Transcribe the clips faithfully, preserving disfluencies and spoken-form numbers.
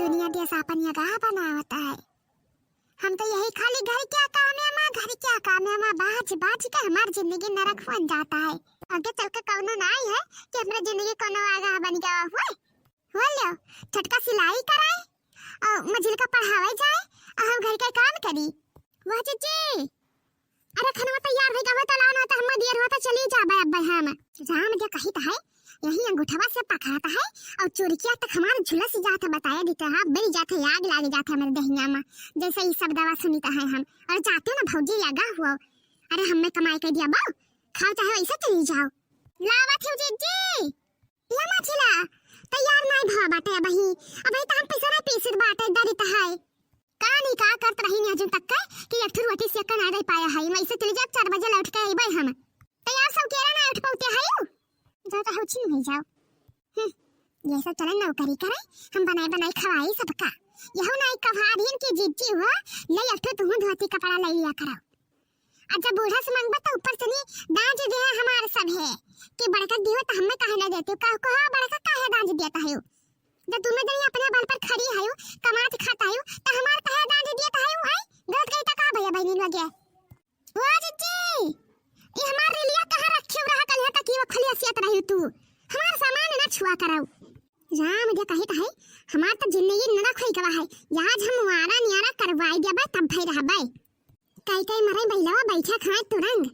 दुनिया देश आपन यगाह बनावत है। हम तो यही खाली घर के कामे मा, घर के कामे मा बाज बाज के हमार जिंदगी नरक बन जाता है। आगे चल के कौनो नाई है कि हमरा जिंदगी कौनो आगा बन गवा हुए। हो लो, छोटका सिलाई कराए और मझिलका पढ़ावे जाए और हम घर के काम करी। वाह जीजी, अरे खनवा तैयार होइ गवा, तो लाओ ना, तो हम देर होता चली जाबे अब हम। राम के कहित है, यही अंगूठवा से पकड़त है और चुरकिया तक हमार झुलस जात है, बताया देते हैं, बरी जात है, आग लाग जात है हमारे दहिया मा, जैसे ही सब दवा सुनित है हम। और जाते ना भौजी लगा हुआ, अरे हमें कमाई कर दिया बाऊ, खाओ चाहे वैसे चली जाओ। लावा थी जीजी। या मझिला, तैयार नाई भवा बाटे अबही। अबही त हम पैसा ना पीसत बाटे, डरित है। का नहीं का करत रही नहीं अजन तक के कि एक ठो रोटी सेक ना दे पाया है। वैसे चली जाब, चार बजे लौट के अइबे हम। तैयार सब केरा ना उठ पौते है यू। जा त हौची नहीं जाओ। हम्म, ये सब चले नौकरी करे, हम बनाए बनाए खवाई सबका। यहू नाई कहा दिन की जीजी हुआ, ले एक ठो तुहू धोती कपड़ा ले लिया करो। अच्छा, बूढ़ा से मंगबा तो ऊपर से नहीं दाज दिया हमार सब है कि बड़का दियो तो हमें काहे ना देती हो? कहो, कहो, बड़का काहे दाज दिया है? जब तुम्हें जनी अपने बल पर खड़ी है, कमात खाता है, तो हमार काहे दाज दिया है? है गलत कही तो का भैया बहनी लगे? ओ जीजी, ये हमार रिलिया कहाँ रखी रहा? कल यहाँ तक ये वो खलिया सियत रही तू, हमार सामान ना छुआ कराऊ। राम जे कहित है, हमार तो जिंदगी नरक होई गवा है। आज हम वारा नियारा करवाई देबे, तब भाई रहबे। कई कई मरे बैलवा बैठे खाए तुरंग।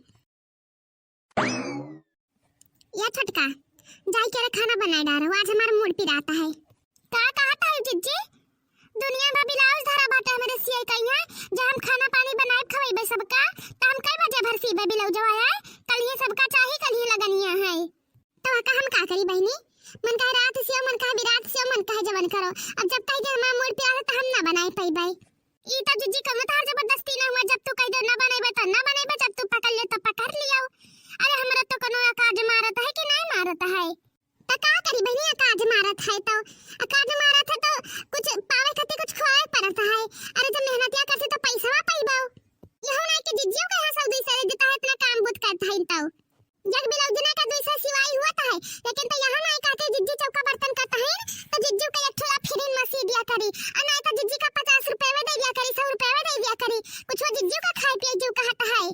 या छोटका, जाई के रे खाना बनाए डारो, आज हमार मूड पिराता है। का कहत है जीजी? दुनिया भर ब्लाउज धरा बाटे हमरे सिए कइहाँ, जे हम खाना पानी बनाए खवैबे सबका, त हम कई बजे भर सीबे ब्लाउजवा है? कल ये सबका चाही, कल ही लगनिया है। तो का हम का करी बहनी, मन कहे रात सियो, मन कहे बिरात सियो, मन कहे जवन करो। अब जब कही जे हमार मूड पिराता त हम ना बनाए पइबे। ई तो जीजी कम तार जबरदस्ती ना हुआ, जब तू कह दे ना बनेबे तो ना बनेबे, जब तू पकड़ ले तो पकड़ लियो। अरे हमरा तो कोनो अकाज मारत है कि नहीं मारत है? त का करी बहनी, अकाज मारत है तो, अकाज मारत है तो कुछ पावे खातिर कुछ खोए पड़त है। अरे जब मेहनतिया करते तो पैसवा पाइबो। यहू नहीं कि जीजियो के यहाँ सऊदी से देता है, इतना काम बुत करता है तो। जग ब्लाउज ना का दुई सौ सिवाई हुआ तो है, लेकिन तो यहाँ नाई कहते जिज्जी चौका बर्तन करता है, तो जिज्जी का एक ठोला फिर मसी दिया करी, और नाई तो जिज्जी का पचास रुपए में दे दिया करी, सौ रुपए में दे दिया करी, कुछ वो जिज्जी का खाए पिए जो कहता है।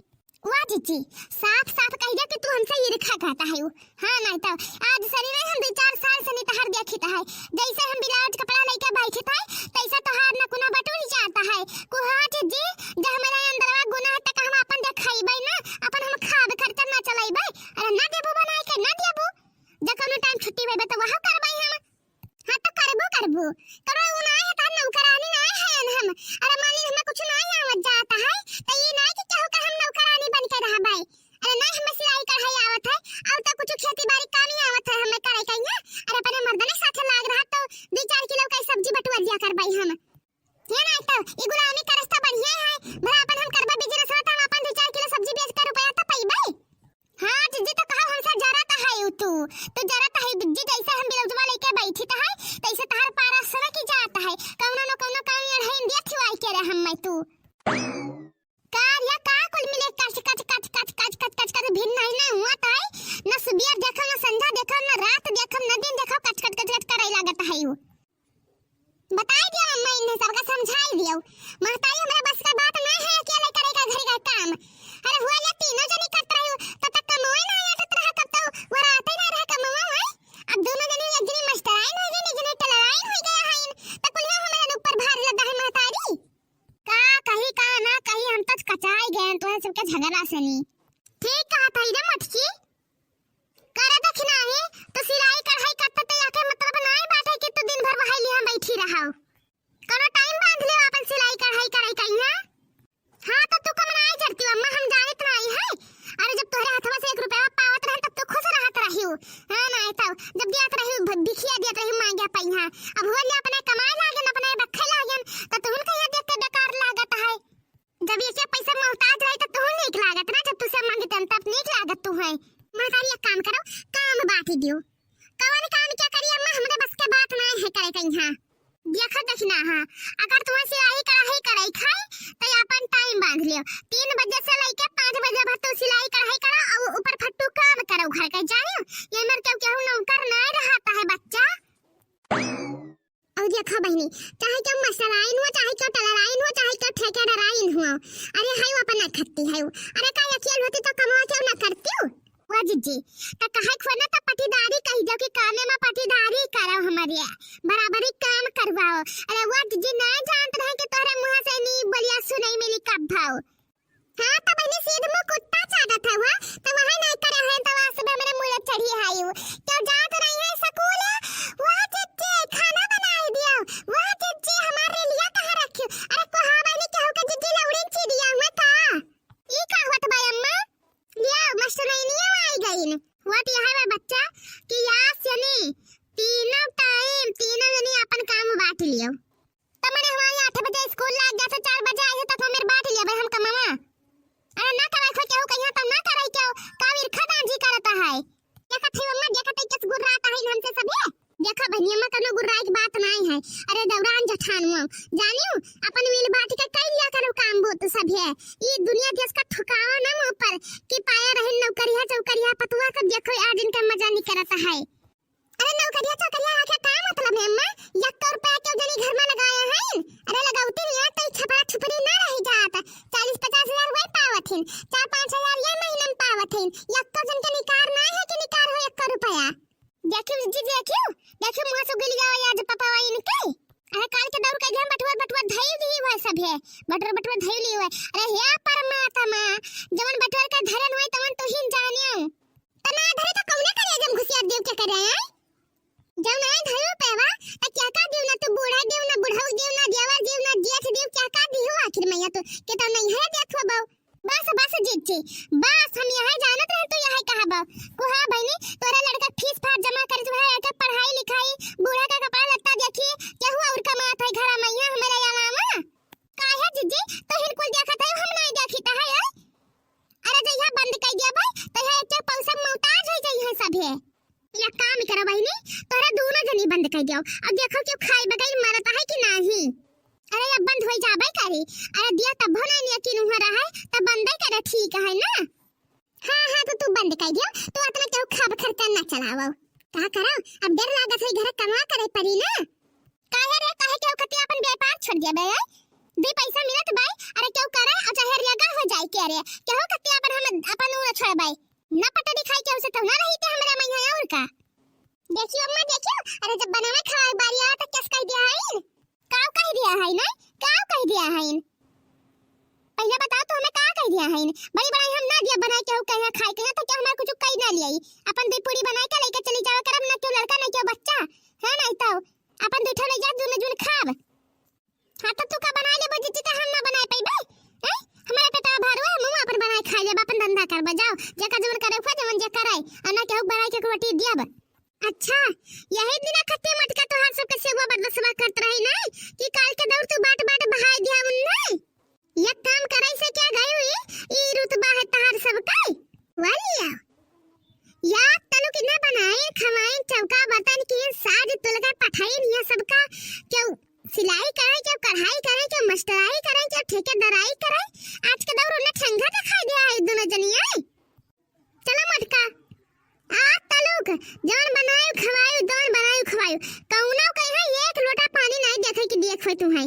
वाह जिज्जी, साफ साफ कह दिया कि तू हमसे ईर्खा करता है वो। हाँ, नाई तो आज सनी नहीं, हम दो चार साल सनी तहार देखित है, जैसे हम ब्लाउज कपड़ा लेके बैठित है, तैसे तोहार नकुना बटुल जाता है। कुहा जिज्जी, जब हमारे अंदरवा गुना है, तक हम अपन देखाइबे ना, अपन हम खाब खर्चा ना चलाइबे। अरे ना देबू बनाए के, ना देबू। जब कौनो टाइम छुट्टी होइबे तो वह करबे हम। हाँ तो करबू, करबू। करो उ ना है तो नौकरानी ना है हम। अरे मान ली हमें कुछ ना आवत जाता है, तो ये ना कि केहू का हम नौकरानी बन के रहबे। अरे ना हमें सिलाई कढ़ाई आवत है, और तो कुछ खेती बाड़ी काम ही आवत है हमें करे के ना। अरे अपने मर्दने साथे लाग रहा तो दो चार किलो का सब्जी बटुआ दिया करबे हम। ये ना तो ई गुलामी करस त बढ़िया है, भला अपन हम करबे बिजनेस हो त हम अपन दो चार किलो सब्जी बेच के रुपया त पइबे। हाँ जिज्जी, तो कहा हमसे जरत है यू तू, तू जरत है जिज्जी, जैसे हम ब्लाउजवा लेके बैठित है तैसे तहार पारा सरक जात है, कौनो न कौनो काम यहाँ है इंडिया थिवाई के रहे हम मैं तू। का या का कुल मिले कच कच कच कच कच कच कच कच भिन्न नहीं ना हुआ त है, न सुबियर देखो न संझा देखो न रात देखो न दिन देखो कच कच कच कच करे लागत है यू। बताई दियो अम्मा, इन्हें सबका समझाई दियो। महतारी हमरे बस का बात ना है, अकेले करे का घर का काम। अरे हुआ या तीनों जनी करत रही, तब तक कमोए ना आटत रहा, कब तो वो रात ही ना रहा कमवा हुआ। अब दोनों जनी एक जनी मास्टराइन हो गई, एक जनी टेलराइन हो गया है, तो कुल हमारे ऊपर भार लदा है महतारी। का कही का ना कही, हम तो कचाई गए तो है सबके झगड़ा से नहीं। ठीक कहा था रे मोटकी। करे देखी नाही, तो सिलाई कढ़ाई करते तो याके मतलब नाही बाटे कि तू दिन भर वहाई लिहा बैठी रहो। कोनो टाइम बांध ले अपन सिलाई कढ़ाई करे कइहाँ। हाँ, तो तू कम नाही जरती अम्मा, हम जानित नाही है। अरे, जब तोहरे हथवा से एक रुपया पावत रहे, तब तू खुश रहत रहियो। हाँ, नाही तो जब दियात रहियो, भ-, भिखिया दियात रहियो, मांग्या पइहाँ। अब हो ले अपने कमाए लागन, अपने रखे लागन, तो तुहन कहिया देख के बेकार लागत है। जब एक एक पैसा मोहताज रही तो तुहू नीक लागत ना, जब तुसे मांगतन तब नीक लागत तू है। महतारी एक काम करो, काम बांट दियो। कवन काम क्या करी अम्मा, हमरे बस के बात ना है करे कइहाँ। देखो देखी ना, हाँ, अगर तुम्हें सिलाई कढ़ाई करे खाए तो अपन टाइम बांध लियो। तीन बजे से लेके पाँच बजे भर तू सिलाई कढ़ाई करो और ऊपर फट्टू काम करो घर के, जानियो। ये मेरे क्यों केहू नौकर ना रहता है बच्चा। और देखा बहिनी, चाहे केउ मास्टराइन हुआ, चाहे केउ टेलराइन हुआ, चाहे केउ ठेकेदाराइन हुआ, अरे हइउ अपन नखत्ती हइउ। अरे का अकिल होती तो कमवा केउ न करतिउ? वाह जिज्जी, त कहे खोना त पटीदारी कहि देउ कि कामे मा पटीदारी करउ हमरे, बराबरी काम करवाओ। अरे वाह जिज्जी, नाहीं जानत रहे कि तोहरे मुँह से नी बोलिया सुनइ मिली कब भाव। हाँ, त बहिनी सीध मुँह कुत्ता चाटत हउ, त वहइ नाहीं करे हैं, त वास्तव में हमरे मुँह चढ़ी हइउ। केउ जात रही है स्कूल, वाह जिज्जी, खाना बनाइ दियो, वाह जिज्जी, हमार रेलिया कहाँ रखिउ? अरे कोहा बहिनी, केहू के जिज्जी लौड़िन चीदिया हुआ का? ई का होत बा अम्मा? लिया, मास्टराइनिया आई गइन। वाह, त यहइ बा बच्चा कि आज से नी, तीनों टाइम, तीनों जनी आपन काम बाँट लियो। त मने हमारे आठ बजे स्कूल लाग गया, तो चार बजे आई है, तक हमें बाँट लिया भाई हम कमावा। अरे ना कराई खो केहू कहिया, तो ना कराई केहू, का ईर्खा दान जी करता है। देखत है अम्मा, देखत है कस गुर्रात है हमसे सभे। देखा बहिनी अम्मा, कउनो गुर्राई की बात नाहीं है। अरे दौरान जठान मुँह, जानियो, अपन मिल बाँट के कइ लिया करो काम बूत सभे। ई दुनिया देश का ठुकावा ना मुँह पर कि पाया रहिन नौकरिया चौकरिया पतुआ सब देखो आज इनका मजा नहीं करता है। अरे नौकरिया चौकरिया आके का मतलब है अम्मा? यक्को रुपया केउ जनी घर मा लगाया है? अरे लगौती नहीं है तो ई छपरा छुपरी ना रही जात। चालीस पचास हजार वही पावत हिन, चार पाँच हजार ये महीना में पावत हिन। यक्को जन के निकार ना है कि निकार हो यक्को रुपया। देखियो जी, देखियो, देखियो मुँह से उगल जावा आज पापा इनके। अरे काल के दौर के हम बटुआ बटुआ धइल दी हुआ सब है, बटुआ बटुआ धइल ली हुआ। अरे हे परमात्मा, जवन बटुआ के धरन हुए तवन तू ही जानियो। त ना धरे त कौने करे जम घुसिया देव के करे हैं? जब नाहीं धरो पेवा, त क्या का देव ना तू बूढ़ा देव ना बुढ़ऊ देव ना देवर देव ना जेठ देव क्या का दियो आखिर मैया तू के तो नहीं है देखो बहू। बस, बस जिज्जी, बस हम यहइ जानत रहे तू यहइ कहा बहू। कोहा बहिनी, तोरा लड़का फीस फाट जमा करे, तुम्हारे लड़का पढ़ाई लिखाई, बूढ़ा का कपड़ा लत्ता देखी, केहू और कमात है घर मैया हमारे अलावा? काहे जिज्जी, तो हिन कुल देखत है, हम नहीं देखी त है, हैं? अरे जइहा बंद कइ दिया भाई, त यह एक पौसा मोहताज होइ जइहे सभे। या काम करो बहिनी, तोहरा दोनों जनी बंद कइ दियो। अब देखो केउ खाए बगैर मरत है कि नाहीं। अरे अब बंद होइ जाबे करी। अरे दिया तब भो नाहीं यकीन हुआ रहा है, तब बंदे करे ठीक है ना। हाँ, हाँ, तो तू बंद कइ दियो, तू अतना केहू खाब खर्चा ना चलावो। का करो, अब डर लागत है घर कमा करे परी ना। काहे रे, काहे केहू खतिया अपन व्यापार छोड़ दिया बे? दुइ पैसा मिलत बाय, अरे केहू करे, और चाहे रेगा हो जाए के रे, केहू खतिया अपन हम अपन उ छोड़ बाय। ना पटरी खाई केहू से तो ना रही थे हमरा मैया और का। देखियो अम्मा, देखियो, अरे जब बनावे खाए बारी आवा तो कस कह दिया है? काव कह दिया है ना? काव कह दिया है? पहले बताओ तो हमें का कह दिया है? बड़ी बड़ाई हम ना दिया बनाए केहू कहे खाए के, तो केहू हमार कुछ कह ना लिया। अपन दुइ पूरी बनाए के लेके चली जावे करब, ना केहू लड़का, ना केहू बच्चा, है ना? तो अपन दुइ ठो ले जा, दुनो जून खाब। हाँ, तो तू का बनाए लेबो जिज्जी, तो हम ना बनाए पइबे? हैं? हमारे पेटवा भरुआ, हम अपन बनाए खा लेब, अपन धंधा करबे, जाओ, जेका जवन करे, उखा जवन जे करे, आ ना केहू बनाए के रोटी दियब। अच्छा, यही दिना खत्ती मटका तोहार सबके सेवा बरदसवा करत रही नहीं कि काल के दौर तू बाट बाट बहाई दिया उन्हें? ये काम करे से क्या गई हुई? ई रुतबा है तहार सबके? वालिया। या तलुक इन्हें बनाइन, खवाइन, चौका बर्तन किए, साज तुलगा पठाइन, ये सबका केहू सिलाई करे, केहू कढ़ाई करे, केहू मास्टराई करे, केहू ठेकेदाराई करे। आज के दौर उन्हें ठंगा दिखाई दिया है दोनों जनिया। चलो मोटका, आ तलुक, जौन बनायु खवायु, जौन बनायु खवायु, कौनो कहे एक लोटा पानी नहीं देखे कि देख होय तू है।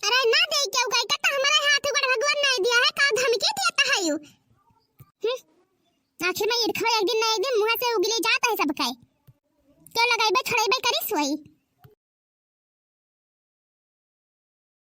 अरे ना दे केहू कहे का, तो हमारे हाथ ऊपर भगवान नहीं दिया है, का धमकी दिया तो है यू। हम्म, आखिर में ईर्खा एक दिन ना एक दिन मुँह से उगली जात है सबका। क्यों लगाइबे, छोड़ाइबे करिस वही।